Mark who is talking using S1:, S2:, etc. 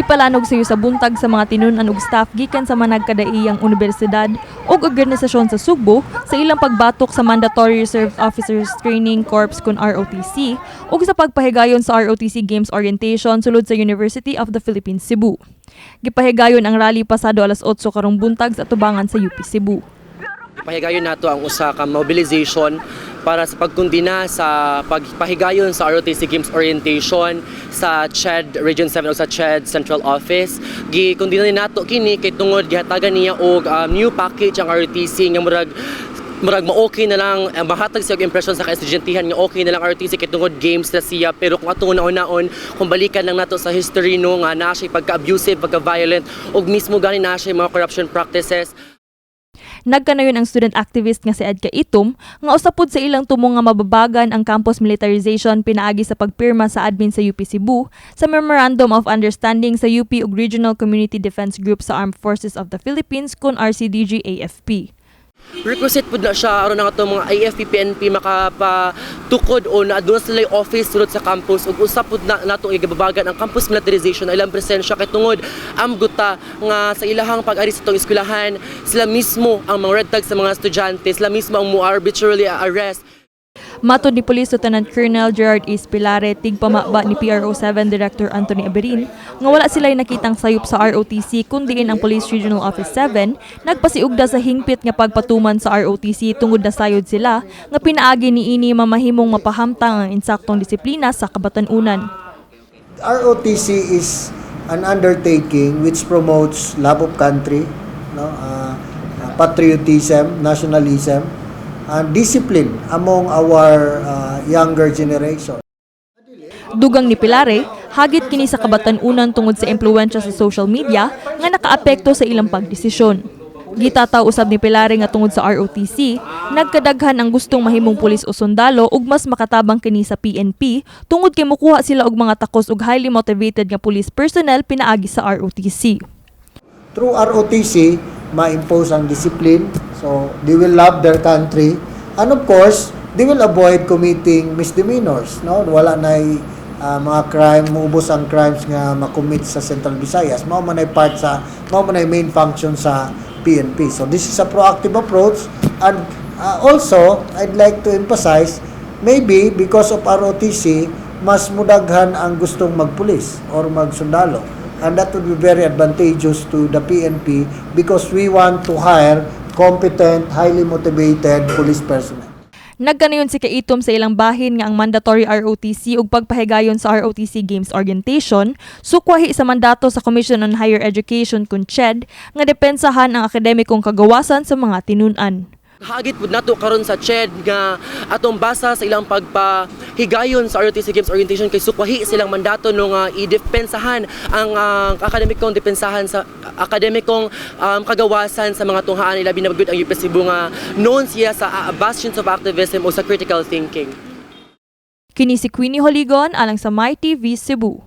S1: Gipalanog sayo sa buntag sa mga tinun-an ug staff gikan sa managkadaiyang universidad ug organisasyon sa Sugbo sa ilang pagbatok sa Mandatory Reserve Officers Training Corps kun ROTC ug sa pagpahigayon sa ROTC Games Orientation sulod sa University of the Philippines Cebu. Gipahigayon ang rally pasado alas 8 karong buntag sa atubangan sa UP Cebu.
S2: Pahigayon nato ang usa ka mobilization para sa pagkundina sa pagpahigayon sa ROTC Games Orientation sa CHED Region 7 o sa CHED Central Office. Gikundina ni nato kini kay tungod gihatagan niya og new package ang ROTC nga murag ma-okay na lang, mahatag siya og impression sa kaestudyantihan nga okay na lang ROTC kay tungod games na siya. Pero kung atong una-unaon, kung balikan lang nato sa history, no, nga naa siya pagka-abusive, pagka-violent ug mismo gani naa siya mga corruption practices.
S1: Nagkanayon ang student activist nga si Ed Kaitum nga usa pod sa ilang tumong nga mababagan ang campus militarization pinaagi sa pagpirma sa admin sa UP Cebu sa Memorandum of Understanding sa UP ug Regional Community Defense Group sa Armed Forces of the Philippines kun RCDG AFP.
S2: Requisite pud na siya aron ang atong mga AFP PNP makapatukod o na aduna sila office sulod sa campus, ug usa pud na natong igababagan ang campus militarization, ilang presensya, kay tungod amguta nga sa ilahang pag-ari sa atong eskwelahan, sila mismo ang mga red tag sa mga estudyante, sila mismo ang mo arbitrarily arrest.
S1: Matod ni Police Lieutenant Colonel Gerard A. Pilare, tigpamaba ni PRO7 Director Anthony Aberin, nga wala sila'y nakitang sayop sa ROTC kun diin ang Police Regional Office 7 nagpasiugda sa hingpit nga pagpatuman sa ROTC tungod nasayod sila nga pinaagi niini mamahimong mapahamtang ang insaktong disiplina sa kabatan-unan.
S3: ROTC is an undertaking which promotes love of country, no, patriotism, nationalism, and discipline among our younger generation.
S1: Dugang ni Pilare, hagit kini sa kabatan-unan tungod sa impluwensya sa social media nga nakaapekto sa ilang pagdesisyon. Gitataw usab ni Pilare nga tungod sa ROTC, nagkadaghan ang gustong mahimong pulis o sundalo ug mas makatabang kini sa PNP tungod kay mukuha sila og mga takos ug highly motivated nga police personnel pinaagi sa ROTC.
S3: Through ROTC, ma-impose ang discipline, so they will love their country, and of course, they will avoid committing misdemeanors. No? Wala na mga crime, muubos ang crimes nga makommit sa Central Visayas. Mao man ay part sa, mao man ay main function sa PNP. So this is a proactive approach, and also, I'd like to emphasize, maybe because of ROTC, mas mudaghan ang gustong magpulis or magsundalo. And that would be very advantageous to the PNP because we want to hire competent, highly motivated police personnel.
S1: Nagkanayon si Kaitom sa ilang bahin nga ang mandatory ROTC ug pagpahigayon sa ROTC Games Orientation sukwahi sa mandato sa Commission on Higher Education kun CHED nga depensahan ang akademikong kagawasan sa mga tinun-an.
S2: Hagit pud nato karon sa CHED nga atong basa sa ilang pagpahigayon sa ROTC Games Orientation kay sukwahi silang mandato no nga idepensahan ang akademikong depensahan sa akademikong kagawasan sa mga tunghaan, ilabi na gyud ang UP Cebu nga known siya sa bastions of activism o sa critical thinking.
S1: Kini si Queenie Holigon alang sa My TV Cebu.